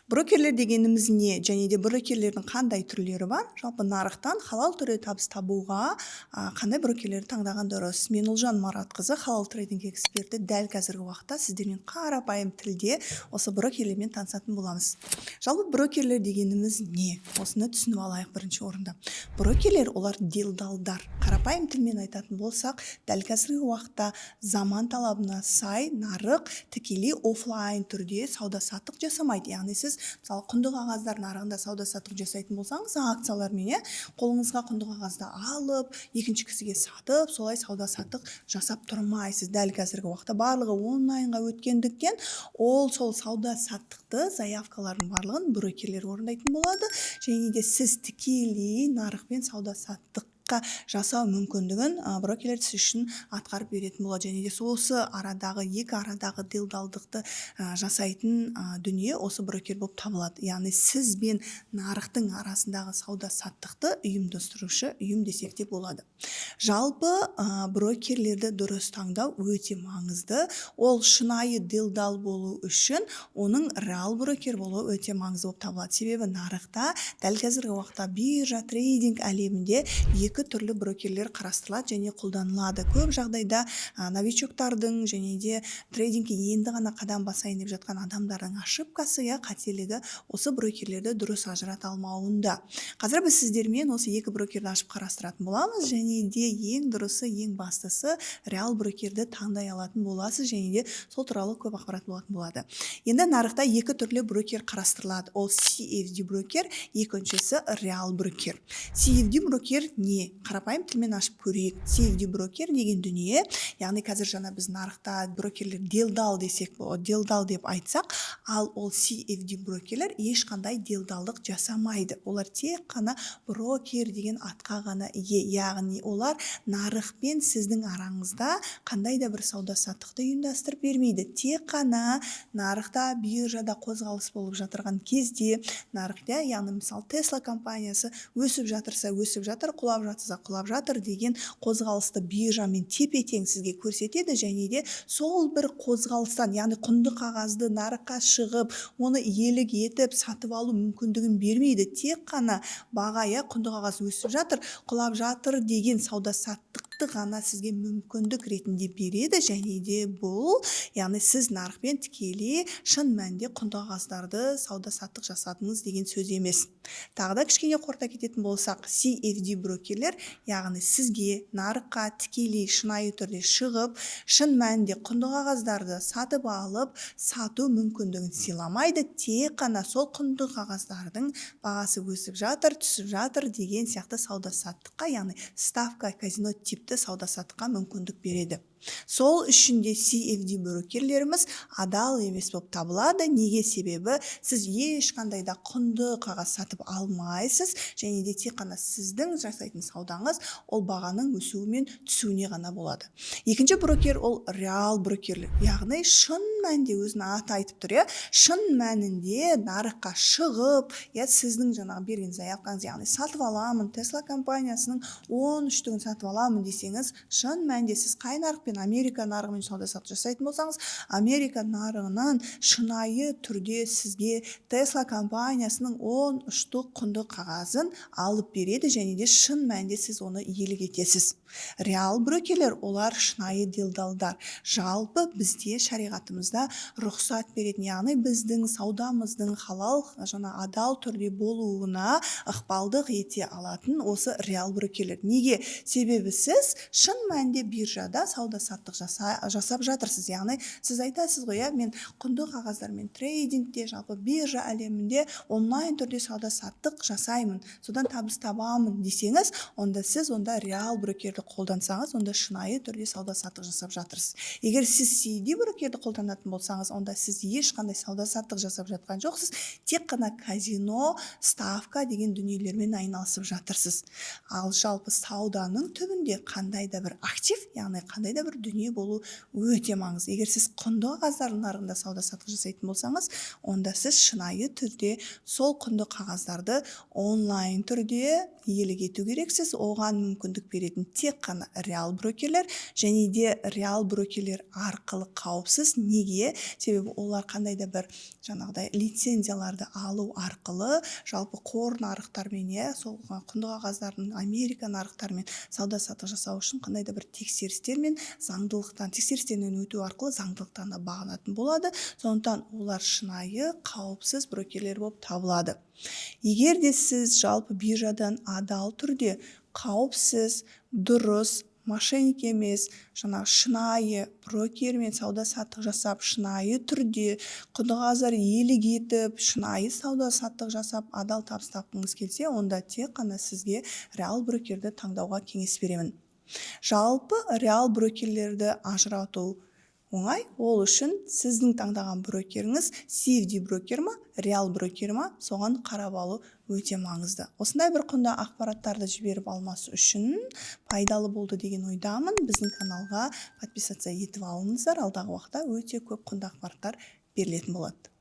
Брокерлер дегеніміз не және де брокерлердің қандай түрлері бар? Жалпы, нарықтан халал түрде табыс табуға қандай брокерлерді таңдаған дұрыс? Мен, Ұлжан Маратқызы, халал трейдинг эксперті, дәл қазіргі уақытта сіздермен қарапайым тілде осы брокерлермен танысатын боламыз. Жалпы, брокерлер дегеніміз не? Осыны түсініп алайық. Бірінші орында, брокерлер — олар делдалдар. Қарапайым тілмен айтатын болсақ, дәл қазіргі уақытта заман талабына сай нарық тікелей офлайн түрде сауда саттық жасамайды. Яғни сіз, мысалы, құнды қағаздар нарығында сауда саттық жасайтын болсаңыз, акциялармен, иә, қолыңызға құнды қағазды алып, екінші кісіге сатып, солай сауда саттық жасап тұрмайсыз. Дәл қазіргі уақытта барлығы онлайнға өткендіктен, ол сол сауда саттықты, заявкалардың барлығын брокерлер орындайтын болады және де сіз тікелей нарықпен сауда саттық жасау мүмкіндігін брокерлер сіз үшін атқарып беретін болады. Және де осы арадағы, екі арадағы делдалдықты жасайтын дүние осы брокер болып табылады. Яғни сіз бен нарықтың арасындағы сауда саттықты ұйымдастырушы ұйым десек те болады. Жалпы, брокерлерді дұрыс таңдау өте маңызды. Ол шынайы делдал болу үшін оның реал брокер болуы өте маңызды болып табылады. Себебі нарықта дәл қазіргі уақытта биржа, трейдинг әлемінде екі түрлі брокерлер қарастырылады және қолданылады. Көп жағдайда новичоктардың және де трейдингке енді ғана қадам басайын деп жатқан адамдардың ошибкасы, иә, қателігі осы брокерлерді дұрыс ажырата алмауында. Қазір біз сіздермен осы екі брокерді ашып қарастыратын боламыз және де ең дұрысы, ең бастысы, реал брокерді таңдай алатын боласыз және де сол туралы көп ақпарат болатын болады. Енді нарықта екі түрлі брокер қарастырылады: ол CFD брокер, екіншісі реал брокер. CFD брокер не? Қарапайым тілмен ашып көрейік. CFD брокер деген дүние, яғни қазір жаңа біз нарықта брокерлер делдал десек, делдал деп айтсақ, ал ол CFD брокерлер ешқандай делдалдық жасамайды. Олар тек қана брокер деген атқа ғана ие, яғни олар нарық пен сіздің араңызда қандай да бір сауда саттықты ұйымдастырып бермейді. Тек қана нарықта, биржада қозғалыс болып жатырған кезде нарықта, яғни, мысалы, Тесла компаниясы өсіп жатырса, өсіп жатыр, құлап жатса, құлап жатыр деген қозғалысты биржамен тепе тең сізге көрсетеді және де сол бір қозғалыстан, яғни құнды қағазды нарыққа шығып, оны иелік етіп, сатып алу мүмкіндігін бермейді. Тек қана баға, иә, құнды қағаз өсіп жатыр, құлап жатыр деген сауда саттықты ғана сізге мүмкіндік ретінде береді. Және де бұл, яғни, сіз нарықпен тікелей шын мәнінде құнды қағаздарды сауда саттық жасадыңыз деген сөз емес. Тағы да кішкене қорыта кететін болсақ, CFD брокерлер, яғни сізге нарыққа тікелей шынайы түрде шығып, шын мәнінде құнды қағаздарды сатып алып, сату мүмкіндігін сыйламайды. Тек қана сол құнды қағаздардың бағасы өсіп жатыр, түсіп жатыр деген сияқты сауда саттыққа, яғни ставка, казино типті сауда саттыққа мүмкіндік береді. Сол үшін де CFD брокерлеріміз адал емес болып табылады. Неге? Себебі сіз ешқандай да құнды қағаз сатып алмайсыз және де тек қана сіздің жасайтын саудаңыз ол бағаның өсуі мен түсуіне ғана болады. Екінші брокер — ол реал брокерлер, яғни шын мәнінде, өзінің аты айтып тұр, иә, шын мәнінде нарыққа шығып, иә, сіздің жаңағы берген заявкаңыз, яғни сатып аламын, Тесла компаниясының 10 штугін сатып аламын десеңіз, шын мәнінде сіз қай нарықпен, Америка нарығымен сауда саттық жасайтын болсаңыз, Америка нарығынан шынайы түрде сізге Тесла компаниясының 10 штук құнды қағазын алып береді және де шын мәнінде сіз оны иелік етесіз. Реал брокерлер — олар шынайы делдалдар. Жалпы, бізде шариғатымызда рұқсат беретін, яғни біздің саудамыздың халал жаңа адал түрде болуына ықпалдық ете алатын осы реал брокерлер. Неге? Себебі сіз шын мәнінде биржада сауда саттық жасап жатырсыз. Яғни сіз айтасыз ғой, иә, мен құнды қағаздармен трейдингте, жалпы биржа әлемінде онлайн түрде сауда саттық жасаймын, содан табыс табамын десеңіз, онда сіз онда реал брокерді қолдансаңыз, онда шынайы түрде сауда саттық жасап жатырсыз. Егер сіз CFD брокерді қолданатын болсаңыз, онда сіз ешқандай сауда саттық жасап жатқан жоқсыз, тек қана казино, ставка деген дүниелермен айналысып жатырсыз. Ал жалпы сауданың түбінде қандай да бір актив, яғни қандай да бір бір дүние болу өте маңызды. Егер сіз құнды қағаздар нарығында сауда саттық жасайтын болсаңыз, онда сіз шынайы түрде сол құнды қағаздарды онлайн түрде иелік ету керексіз. Оған мүмкіндік беретін тек қана реал брокерлер және де реал брокерлер арқылы қауіпсіз. Неге? Себебі олар қандай да бір жаңағыдай лицензияларды алу арқылы жалпы қор нарықтармен, иә, сол құнды қағаздардың Америка нарықтарымен сауда саттық жасау үшін қандай да бір тексерістер мен заңдылықтан, тексерістерден өту арқылы заңдылықтан да бағынатын болады. Сондықтан олар шынайы, қауіпсіз брокерлер болып табылады. Егер де сіз жалпы биржадан адал түрде, қауіпсіз, дұрыс, мошенник емес, жаңағы шынайы брокермен сауда саттық жасап, шынайы түрде құнды қағаздар иелік етіп, шынайы сауда саттық жасап, адал табыс тапқыңыз келсе, онда тек қана сізге реал брокерді таңдауға кеңес беремін. Жалпы реал брокерлерді ажырату оңай. Ол үшін сіздің таңдаған брокеріңіз CFD брокер ма, реал брокер ма, соған қарап алу өте маңызды. Осындай бір құнды ақпараттарды жіберіп алмас үшін, пайдалы болды деген ойдамын. Біздің каналға подписаться етіп алыңыздар. Алдағы уақытта өте көп құнды ақпараттар берілетін болады.